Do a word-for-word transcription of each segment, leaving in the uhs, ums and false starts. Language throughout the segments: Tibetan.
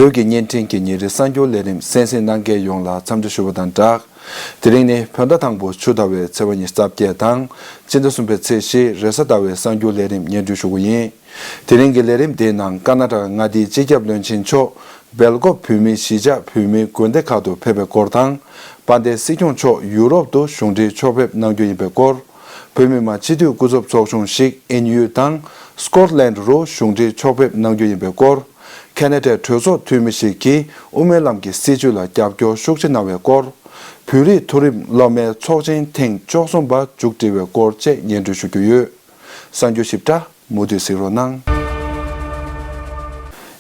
བོད་ཀྱི་བརྙན་འཕྲིན་གྱི་ཉིན་རེའི་གསར་འགྱུར་ལས་རིམ་གསན་གཟིགས་གནང་མཁན་ཡོངས་ལ་འཚམས་འདྲི་ཞུ་བ་དང་སྦྲགས། དེ་རིང་ནི་བོད་ཟླ་དང་པོ་ཆུ་ཟླ་བའི་ཚེས་པ་ཉི་ཤུ་རྩ་བརྒྱད་དང་། སྤྱི་ཟླ་གསུམ་པའི་ཚེས་བཞི་རེས་གཟའ་ཟླ་བའི་གསར་འགྱུར་ལས་རིམ་སྙན་སྒྲོན་ཞུ་གི་ཡིན། དེ་རིང་གི་ལས་རིམ་དེའི་ནང་ཀར་ན་ཊ་ཀ་མངའ་སྡེའི་སྤྱི་ཁྱབ་བློན་ཆེན་མཆོག་སྦེལ་ཀོབ་བོད་མིའི་གཞིས་ཆགས་བོད་མིའི་དགོན་སྡེ་ཁག་ཏུ་ཕེབས་པའི་སྐོར་དང་། དཔལ་ལྡན་སྲིད་སྐྱོང་མཆོག་ཡུ་རོབ་ཏུ་གཞུང་འབྲེལ་ཕྱོགས་ཕེབས་གནང་རྒྱུ་ཡིན་པའི་སྐོར། བོད་མི་མང་སྤྱི་འཐུས་སྐུ་ཚབ་ཚོགས་ཆུང་ཞིག་དབྱིན་ཡུལ་དང་སྐོཊ་ལན་ཌི་རུ་གཞུང་འབྲེལ་ཕྱོགས་ཕེབས་གནང་རྒྱུ་ཡིན་པའི་སྐོར། ཁེ་ན་ཌའི་གྲོས་ཚོགས་འཐུས་མི་ཞིག་གིས་དབུ་མའི་ལམ་གྱི་སྲིད་བྱུས་ལ་རྒྱབ་སྐྱོར་ཤུགས་ཆེ་གནང་བའི་སྐོར། བོད་རིགས་མཐོ་རིམ་སློབ་མའི་ཚོགས་ཆེན་ཐེངས་བཅུ་གསུམ་པ་མཇུག་སྒྲིལ་བའི་སྐོར་བཅས་སྙན་སྒྲོན་ཞུ་རྒྱུ་ཡོད། གསར་འགྱུར་ཞིབ་ཕྲ་མུ་མཐུད་གཟིགས་རོགས་གནང་།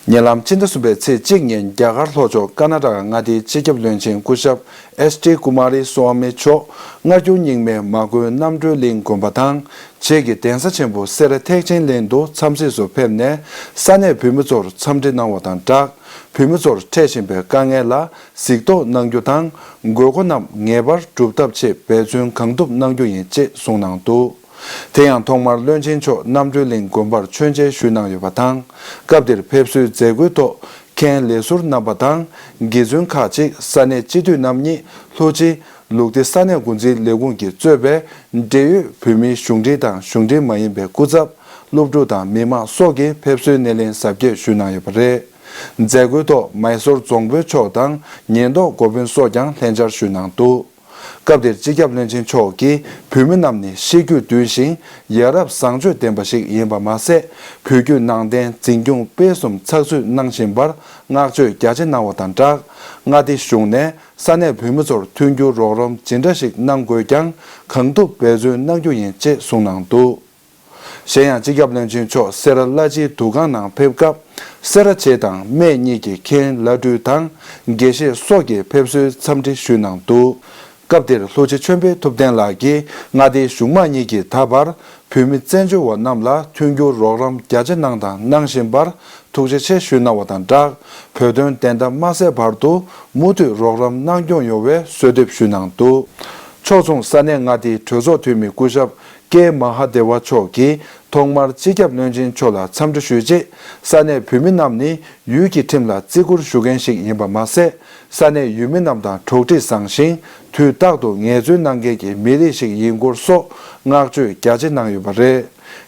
ཉེ་ལམ་སྤྱི་ཟླ་གསུམ་པའི་ཚེས་གཅིག་ཉིན་རྒྱ་གར་ལྷོ་ཕྱོགས་ཀར་ན་ཊ་ཀ་མངའ་སྡེའི་སྤྱི་ཁྱབ་བློན་ཆེན་སྐུ་ཞབས་ཨེཆ་ཌི་ཀུ་མ་རི་སུ་ཝཱ་མི་མཆོག་སྔ་འགྱུར་རྙིང་མའི་མ་དགོན་རྣམ་གྲོལ་གླིང་དགོན་པ་དང་། བྱེས་ཀྱི་གདན་ས་ཆེན་པོ་སེ་ར་ཐེག་ཆེན་གླིང་དུ་འཚམས་གཟིགས་སུ་ཕེབས་ནས་ས་གནས་བོད་མི་ཚོར་འཚམས་འདྲི་གནང་བ་དང་སྦྲགས། བོད་མི་ཚོར་འཕྲད་བཞིན་པའི་དཀའ་ངལ་ལ་གཟིགས་རྟོག་གནང་རྒྱུ་དང་། དགོས་མཁོ་རྣམས་ངེས་པར་སྒྲུབ་ཐབས་ཆེད་འབད་བརྩོན་གང་ཐུབ་གནང་རྒྱུ་ཡིན་ཅེས་གསུངས་གནང་འདུག་དེ་ཡང་ཐོག་མར་བློན་ཆེན་མཆོག་རྣམ་གྲོལ་གླིང་དགོན་པར་མཆོད་མཇལ་ཞུས་གནང་ཡོད་པ་དང་། སྐབས་དེར་ཕེབས་བསུའི་མཛད་སྒོའི་ཐོག་མཁན་ལས་ཟུར་རྣམ་པ་དང་། དགེ་བཙུན་ཁག་ཅིག་ས་གནས་སྤྱི་འཐུས་རྣམ་གཉིས། ལྷུ་ཅི། ལུགས་བདེ་ས་གནས་འགོ་འཛིན་ལས་ཁུངས་ཀྱིས་གཙོས་པའི་འབྲེལ་ཡོད་བོད་མིའི་གཞུང་འབྲེལ་དང་གཞུང་འབྲེལ་མ་ཡིན་པའི་སྐུ་ཚབ། སློབ་ཕྲུག་དང་མི་མང་སོགས་ཀྱིས་ཕེབས་བསུའི་སྣེ་ལེན་གཟབ་རྒྱས་ཞུས་གནང་ཡོད་པ་རེད། མཛད་སྒོའི་ཐོག་མའི་སོར་རྫོང་དཔོན་མཆོག་དང་ཉེན་རྟོག་འགོ་དཔོན་སོགས་ཀྱང་ལྷན་བཅར་ཞུས་གནང་འདུག་སྐབས་དེར་སྤྱི་ཁྱབ་བློན་ཆེན་མཆོག་གིས་བོད་མི་རྣམས་ནི་ཤེས་རྒྱུད་འདུན་ཞིང་ཡ་རབས་བཟང་སྤྱོད་ལྡན་པ་ཞིག་ཡིན་པ་མ་ཟད། བོད་བརྒྱུད་ནང་བསྟན་འཛིན་སྐྱོང་སྤེལ་གསུམ་ཚགས་ཚུད་གནང་བཞིན་པར་བསྔགས་བརྗོད་རྒྱ་ཆེ་གནང་བ་དང་སྦྲགས། མངའ་སྡེ་གཞུང་ནས་ས་གནས་བོད་མི་ཚོར་མཐུན་འགྱུར་རོགས་རམ་ཇི་འདྲ་ཞིག་གནང་དགོས་ཀྱང་། གང་ཐུབ་འབད་བརྩོན་གནང་རྒྱུ་ཡིན་ཅེས་གསུངས་གནང་འདུག་གཞན་ཡང་། སྤྱི་ཁྱབ་བློན་ཆེན་མཆོག་སེ་ར་བླ་སྤྱིའི་འདུ་ཁང་ནང་ཕེབས་སྐབས། སེ་ར་བྱེས་དང་སྨད་གཉིས་ཀྱི་མཁན་བླ་སྤྲུལ་དང་། དགེ་བཤེས་སོགས་ཀྱིས་ཕེབས་བསུའི་འཚམས་འདྲི་ཞུས་གནང་འདུག་སྐབས་དེར་ལྷུ་ཅི་ཆོས་འཕེལ་ཐུབ་བསྟན་ལགས་ཀྱིས་མངའ་སྡེའི་གཞུང་མང་གཉིས་ཀྱིས་ད་བར་བོད་མི་བཙན་བྱོལ་བ་རྣམས་ལ་མཐུན་འགྱུར་རོགས་རམ་རྒྱ་ཆེ་གནང་དང་གནང་བཞིན་པར་ཐུགས་རྗེ་ཆེ་ཞུས་གནང་བ་དང་སྦྲགས། བོད་དོན་བདེན་མཐའ་མ་གསལ་བར་དུ་མུ་མཐུད་རོགས་རམ་གནང་སྐྱོང་ཡོང་བའི་གསོལ་འདེབས་ཞུས་གནང་འདུག་ཕྱོགས་མཚུངས་ས་གནས་མངའ་སྡེའི་གྲོས་ཚོགས་འཐུས་མི་སྐུ་ཞབས་ཀེ་མ་ཧ་དེ་ཝ་མཆོག་གིས་ཐོག་མར་སྤྱི་ཁྱབ་བློན་ཆེན་མཆོག་ལ་འཚམས་འདྲི་ཞུས་རྗེས། ས་གནས་བོད་མི་རྣམས་ནི་ཡུལ་གྱི་ཁྲིམས་ལ་བརྩི་བཀུར་ཞུ་མཁན་ཞིག་ཡིན་པ་མ་ཟད། ས་གནས་ཡུལ་མི་རྣམས་དང་གྲོགས་འདྲིས་བཟང་ཞིང་། དུས་རྟག་ཏུ་ངལ་རྩོལ་གནང་མཁན་གྱི་མི་རིགས་ཤིག་ཡིན་སྐོར་སོགས་བསྔགས་བརྗོད་རྒྱ་ཆེ་གནང་ཡོད་པ་རེད།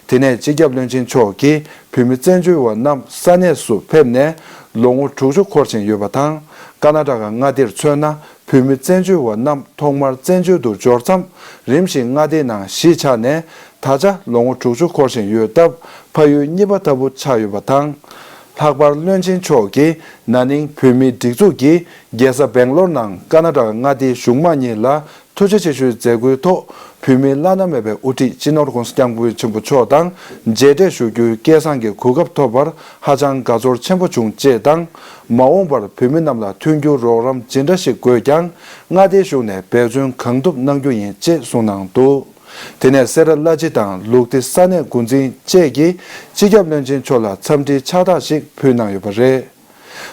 དེ་ནས་སྤྱི་ཁྱབ་བློན་ཆེན་མཆོག་གིས་བོད་མི་བཙན་བྱོལ་བ་རྣམས་ས་གནས་སུ་ཕེབས་ནས་ལོ་ངོ་དྲུག་ཅུ་འཁོར་བཞིན་ཡོད་པ་དང་། ཀར་ན་ཊ་ཀ་མངའ་སྡེར་མཚོན་ན། བོད་མི་བཙན་བྱོལ་བ་རྣམས་ཐོག་མར་བཙན་བྱོལ་དུ་འབྱོར་མཚམས། རིམ་བཞིན་མངའ་སྡེའི་ནང་གཞིས་ཆགས་ནས། ད་ཆ་ལོ་ངོ་དྲུག་ཅུ་འཁོར་བཞིན་ཡོད་སྟབས། ཕ་ཡུལ་གཉིས་པ་ལྟ་བུ་ཆགས་ཡོད་པ་དང་། ལྷག་པར་བློན་ཆེན་མཆོག་གིས་ན་ནིང་བོད་མིའི་སྒྲིག་འཛུགས་ཀྱི་རྒྱལ་ས་སྦེང་ལོར་ནང་ཀར་ན་ཊ་ཀ་མངའ་སྡེའི་གཞུང་མང་གཉིས་ལ་ཐུགས་རྗེ་ཆེ་ཞུའི་མཛད་སྒོའི་ཐོག་བོད་མིའི་བླ་ན་མེད་པའི་དབུ་ཁྲིད་སྤྱི་ནོར་༸གོང་ས་༸སྐྱབས་མགོན་ཆེན་པོ་མཆོག་དང་མཇལ་འཕྲད་ཞུ་རྒྱུའི་སྐལ་བཟང་གི་གོ་སྐབས་ཐོབ་པར་ཧ་ཅང་དགའ་ཚོར་ཆེན་པོ་བྱུང་ཅེས་དང་། མ་འོངས་པར་བོད་མི་རྣམས་ལ་མཐུན་འགྱུར་རོགས་རམ་ཇི་འདྲ་ཞིག་དགོས་ཀྱང་། མངའ་སྡེའི་གཞུང་ནས་འབད་བརྩོན་གང་ཐུབ་གནང་རྒྱུ་ཡིན་ཅེས་གསུངས་གནང་འདུག་དེ་ནས་སེ་ར་བླ་སྤྱི་དང་ལུགས་བདེ་ས་གནས་འགོ་འཛིན་བཅས་ཀྱིས་སྤྱི་ཁྱབ་བློན་ཆེན་མཆོག་ལ་འཚམས་འདྲིའི་ཕྱག་རྟགས་ཤིག་ཕུལ་གནང་ཡོད་པ་རེད།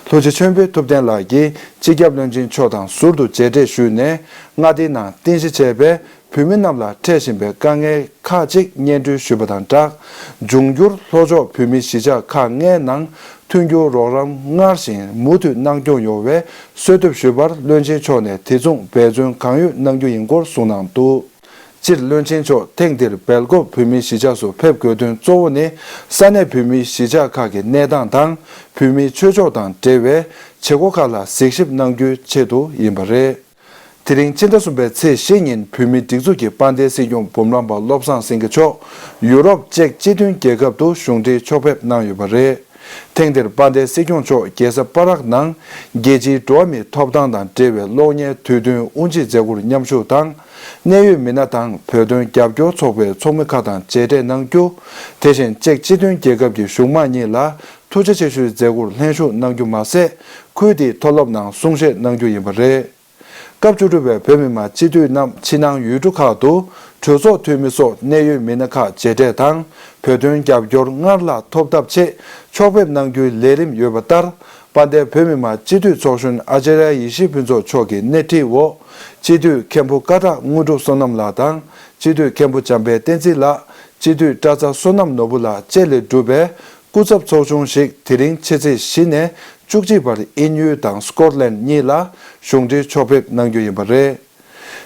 ལྷུ་ཅི་ཆོས་འཕེལ་ཐུབ་བསྟན་ལགས་ཀྱིས་སྤྱི་ཁྱབ་བློན་ཆེན་མཆོག་དང་ཟུར་དུ་མཇལ་འཕྲད་ཞུས་ནས། མངའ་སྡེའི་ནང་རྟེན་གཞི་བྱས་པའི་བོད་མི་རྣམས་ལ་འཕྲད་བཞིན་པའི་དཀའ་ངལ་ཁག་ཅིག་སྙན་སྒྲོན་ཞུས་པ་དང་སྦྲགས། འབྱུང་འགྱུར་ལྷོ་ཕྱོགས་བོད་མིའི་གཞིས་ཆགས་ཁག་ལྔའི་ནང་མཐུན་འགྱུར་རོགས་རམ་སྔར་བཞིན་མུ་མཐུད་གནང་སྐྱོང་ཡོང་བའི་གསོལ་འདེབས་ཞུས་པར། བློན་ཆེན་མཆོག་ནས་དེ་མཚུངས་འབད་བརྩོན་གང་ཡོད་གནང་རྒྱུ་ཡིན་སྐོར་གསུངས་གནང་འདུག་སྤྱིར་བློན་ཆེན་མཆོག་ཐེངས་འདིར་སྦེལ་ཀོབ་བོད་མིའི་གཞིས་ཆགས་སུ་ཕེབས་དགོས་དོན་གཙོ་བོ་ནི། ས་གནས་བོད་མིའི་གཞིས་ཆགས་ཁག་གི་གནས་སྟངས་དང་། བོད་མིའི་ཆོས་ཕྱོགས་དང་འབྲེལ་བའི་བྱེད་སྒོ་ཁག་ལ་གཟིགས་ཞིབ་གནང་རྒྱུའི་ཆེད་དུ་ཡིན་པ་རེད། དེ་རིང་ཕྱི་ཟླ་གསུམ་པའི་ཚེས་བཞི་ཉིན་བོད་མིའི་སྒྲིག་འཛུགས་ཀྱི་དཔལ་ལྡན་སྲིད་སྐྱོང་འབུམ་རམས་པ་བློ་བཟང་སེང་གེ་མཆོག་ཡུ་རོབ་ཅེཀ་སྤྱི་མཐུན་རྒྱལ་ཁབ་ཏུ་གཞུང་འབྲེལ་ཕྱོགས་ཕེབས་གནང་ཡོད་པ་རེད། ཐེངས་འདིར་དཔལ་ལྡན་སྲིད་སྐྱོང་མཆོག་རྒྱལ་ས་པ་རག་ནང་རྒྱལ་སྤྱིའི་འགྲོ་བ་མིའི་ཐོབ་ཐང་དང་འབྲེལ་བའི་གློག་བརྙན་དུས་སྟོན་དབུ་འབྱེད་མཛད་སྒོར་མཉམ་ཞུགས་དང་། གནད་ཡོད་མི་སྣ་དང་བོད་དོན་རྒྱབ་སྐྱོར་ཚོགས་པའི་ཚོགས་མི་ཁག་དང་མཇལ་འཕྲད་གནང་རྒྱུ། དེ་བཞིན་ཅེཀ་སྤྱི་མཐུན་རྒྱལ་ཁབ་ཀྱི་གཞུང་མང་གཉིས་ལ་ཐུགས་རྗེ་ཆེ་ཞུའི་མཛད་སྒོར་ལྷན་ཞུགས་གནང་རྒྱུ་མ་ཟད། ཁུལ་དེའི་མཐོ་སློབ་ནང་གསུང་བཤད་གནང་རྒྱུ་ཡིན་པ་རེད། སྐབས་བཅུ་དྲུག་པའི་བོད་མི་མང་སྤྱི་འཐུས་རྣམས་ཕྱི་ནང་ཡུལ་གྲུ་ཁག་ཏུ་གྲོས་ཚོགས་འཐུས་མི་སོགས་གནད་ཡོད་མི་སྣ་ཁག་མཇལ་འཕྲད་དང་། བོད་དོན་རྒྱབ་སྐྱོར་སྔར་ལྷག་ཐོབ་ཐབས་ཆེད་ཕྱོགས་ཕེབས་གནང་རྒྱུའི་ལས་རིམ་ཡོད་པ་ལྟར། དཔལ་ལྡན་བོད་མི་མང་སྤྱི་འཐུས་ཚོགས་གཞོན་ཨ་ཙརྱ་ཡེ་ཤེས་ཕུན་ཚོགས་མཆོག་གི་སྣེ་ཁྲིད་འོག་སྤྱི་འཐུས་མཁན་པོ་ཀ་དག་དངོས་གྲུབ་བསོད་ནམས་ལགས་དང་། སྤྱི་འཐུས་མཁན་པོ་འཇམ་དཔལ་བསྟན་འཛིན་ལགས། སྤྱི་འཐུས་སྐྲ་ཚ་བསོད་ནམས་ནོར་བུ་ལགས་བཅས་ལས་གྲུབ་པའི་སྐུ་ཚབ་ཚོགས་ཆུང་ཞིག་དེ་རིང་ཕྱི་ཚེས་བཞི་ནས་ བཅུ་གཅིག་བར་དབྱིན་ཡུལ་དང་སྐོར་ལན་གཉིས་ལ་གཞུང་འབྲེལ་ཕྱོགས་ཕེབས་གནང་རྒྱུ་ཡིན་པ་རེད།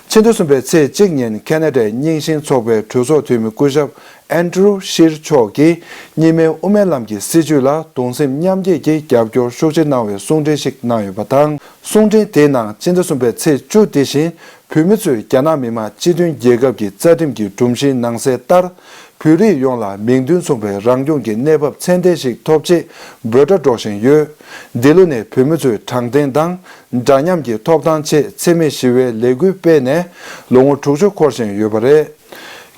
ཕྱི་ཟླ་གསུམ་པའི་ཚེས་གཅིག་ཉིན་ཁེ་ན་ཌའི་རྙིང་ཞེན་ཚོགས་པའི་གྲོས་ཚོགས་འཐུས་མི་སྐུ་ཞབས་ཨན་ཌྲུ་ཤིར་མཆོག་གིས་གཉིས་སྨན་དབུ་མའི་ལམ་གྱི་སྲིད་བྱུས་ལ་གདུང་སེམས་མཉམ་སྐྱེད་ཀྱི་རྒྱབ་སྐྱོར་ཤུགས་ཆེ་གནང་བའི་གསུང་འཕྲིན་ཞིག་གནང་ཡོད་པ་དང་། གསུང་འཕྲིན་དེའི་ནང་ཕྱི་ཟླ་གསུམ་པའི་ཚེས་བཅུ་དེ་བཞིན་བོད་མི་ཚོས་རྒྱ་ནག་མི་དམངས་སྤྱི་མཐུན་རྒྱལ་ཁབ་ཀྱི་རྩ་ཁྲིམས་ཀྱི་སྒྲོམ་གཞིའི་ནང་གསལ་ལྟར། བོད་རིགས་ཡོངས་ལ་མིང་དོན་མཚུངས་པའི་རང་སྐྱོང་གི་གནས་བབ་ཚད་ལྡན་ཞིག་ཐོབ་ཆེད་འབོད་སྒྲ་སྒྲོག་བཞིན་ཡོད། འདི་ལོ་ནི་བོད་མི་ཚོས་དྲང་བདེན་དང་འདྲ་མཉམ་གྱི་ཐོབ་ཐང་ཆེད་འཚེ་མེད་ཞི་བའི་ལས་འགུལ་སྤེལ་ནས་ལོ་ངོ་དྲུག་ཅུ་འཁོར་བཞིན་ཡོད་པ་རེད།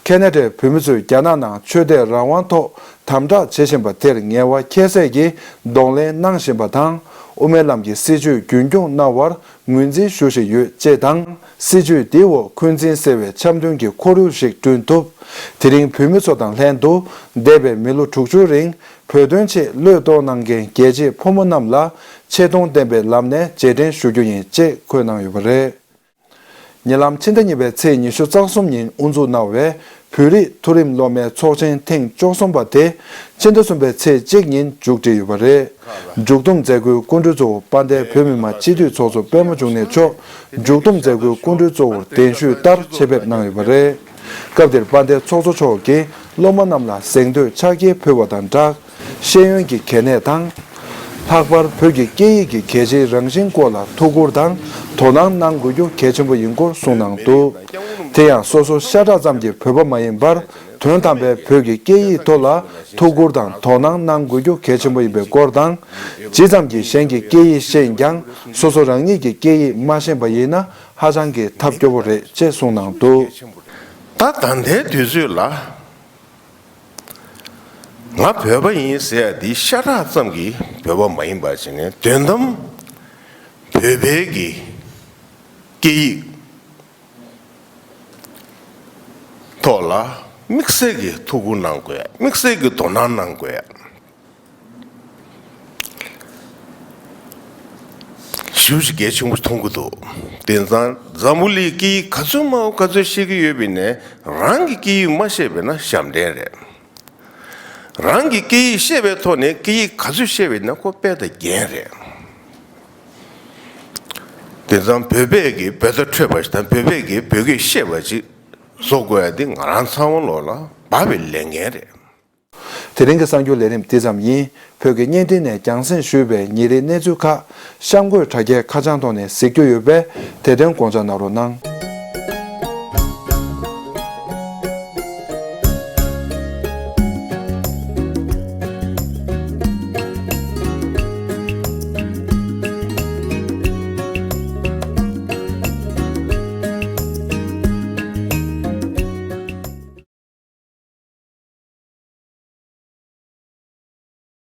ཁེ་ན་ཌའི་བོད་མི་ཚོས་རྒྱ་ནག་ནང་ཆོས་དད་རང་དབང་ཐོག་དམ་དྲག་བྱེད་བཞིན་པ་དེར་ངལ་བ་ཁྱད་བསད་ཀྱིས་གདོང་ལེན་གནང་བཞིན་པ་དང་། དབུ་མའི་ལམ་གྱི་སྲིད་བྱུས་རྒྱུན་སྐྱོང་གནང་བར་ངོས་འཛིན་ཞུ་བཞིན་ཡོད་ཅེས་དང་། སྲིད་བྱུས་དེའི་འོག་འཁོན་འཛིན་སེལ་བའི་འཆམ་མཐུན་གྱི་ཁོར་ཡུག་ཞིག་བསྐྲུན་ཐུབ། དེ་རིང་བོད་མི་ཚོ་དང་ལྷན་དུ་འདས་པའི་མི་ལོ་དྲུག་ཅུ་རིང་བོད་དོན་ཆེད་བློས་གཏོང་གནང་མཁན་རྒྱལ་གཅེས་ཕོ་མོ་རྣམས་ལ་ཆེ་མཐོང་ལྡན་པའི་ལམ་ནས་རྗེས་དྲན་ཞུ་རྒྱུ་ཡིན་ཅེས་འཁོད་གནང་ཡོད་པ་རེད། ཉེ་ལམ་ཕྱི་ཟླ་གཉིས་པའི་ཚེས་ཉི་ཤུ་རྩ་གསུམ་ཉིན་དབུ་འཛུགས་གནང་བའི་བོད་རིགས་མཐོ་རིམ་སློབ་མའི་ཚོགས་ཆེན་ཐེངས་བཅུ་གསུམ་པ་དེ་ཕྱི་ཟླ་གསུམ་པའི་ཚེས་གཅིག་ཉིན་མཇུག་སྒྲིལ་ཡོད་པ་རེད། མཇུག་བསྡོམས་མཛད་སྒོའི་སྐུ་མགྲོན་གཙོ་བོ་དཔལ་ལྡན་བོད་མི་མང་སྤྱི་འཐུས་ཚོགས་གཙོ་པད་མ་འབྱུང་གནས་མཆོག་མཇུག་བསྡོམས་མཛད་སྒོའི་སྐུ་མགྲོན་གཙོ་བོར་གདན་ཞུས་ལྟར་ཆེད་ཕེབས་གནང་ཡོད་པ་རེད། སྐབས་དེར་དཔལ་ལྡན་ཚོགས་གཙོ་མཆོག་གིས་སློབ་མ་རྣམས་ལ་གཟེངས་བསྟོད་ཕྱག་འཁྱེར་ཕུལ་བ་དང་སྦྲགས། ཤེས་ཡོན་གྱི་གལ་གནད་དང་། ལྷག་པར་བོད་ཀྱི་སྐད་ཡིག་གི་གལ་ཆེའི་རང་བཞིན་སྐོར་ལ་ཐུགས་ཁུར་དང་དོ་སྣང་གནང་དགོས་རྒྱུ་གལ་ཆེན་པོ་ཡིན་སྐོར་གསུངས་གནང་འདུག་དེ་ཡང་སོ་སོ་ཤ་ཁྲག་ཙམ་གྱི་བོད་པ་མ་ཡིན་པར། དོན་དམ་པའི་བོད་ཀྱི་སྐད་ཡིག་ཐོག་ལ་ཐུགས་ཁུར་དང་དོ་སྣང་གནང་དགོས་རྒྱུ་གལ་ཆེན་པོ་ཡིན་པའི་སྐོར་དང་། ཇི་ཙམ་གྱིས་གཞན་གྱི་སྐད་ཡིག་ཤེས་ཀྱང་སོ་སོ་རང་ཉིད་ཀྱི་སྐད་ཡིག་མ་ཤེས་པ་ཡིན་ན་ཧ་ཅང་གི་ཐབས་སྐྱོ་བོ་རེད་ཅེས་གསུངས་གནང་འདུག་ད་ད་ལྟའི་དུས་ཚོད་ལ། ང་བོད་པ་ཡིན་ཟེར་ཡ་འདི་ཤ་ཁྲག་ཙམ་གྱི་བོད་པ་མ་ཡིན་པ་ཞིག་ནས་དོན་དམ་བོད་པའི་གི་སྐད་ཡིག་ཐོག་ལ་དམིགས་བསལ་གྱི་ཐུགས་ཁུར་གནང་དགོས་ཡ། དམིགས་བསལ་གྱི་དོ་སྣང་གནང་དགོས་ཡ། ཞེ་པོ་ཅིག་གལ་ཆེན་པོ་མཐོང་གི་འདུག་དེང་སང་འཛམ་བུ་གླིང་སྐད་ཡིག་ག་ཚོད་མང་པོ་ག་ཚོད་ཤེས་ཀྱི་ཡོད་པ་ཡིན་ནའི་རང་གི་སྐད་ཡིག་མ་ཤེས་པ་ཡིན་ན་ཞབས་འདྲེན་རེད། རང་གི་སྐད་ཡིག་ཤེས་པའི་ཐོག་ནས་སྐད་ཡིག་ག་ཚོད་ཤེས་པ་ཡིན་ན་ཁོ་དཔེ་དང་རྒྱན་རེད། དེང་སང་བོད་པས་ཀྱི་བོད་ཟླ་འཕྲོད་པ་ཞིག་དང་བོད་པས་ཀྱི་བོད་སྐད་ཤེས་པ་ཞིག་བཟོ་དགོས་ཡ་འདི་ང་རང་ཚང་མ་ལོག་ལ་བབས་པའི་ལས་འགན་རེད། དེ་རིང་གི་གསར་འགྱུར་ལས་རིམ་འདི་ཙམ་ཡིན། བོད་ཀྱི་བརྙན་འཕྲིན་ནས་རྒྱང་སྲིང་ཞུས་པའི་ཉིན་རེའི་གནས་ཚུལ་ཁག་གཤམ་འཁོད་དྲ་རྒྱའི་ཁ་བྱང་ཐོག་ནས་གཟིགས་རྒྱུ་ཡོད་པས་དེ་དོན་དགོངས་འཇགས་གནང་རོགས་གནང་།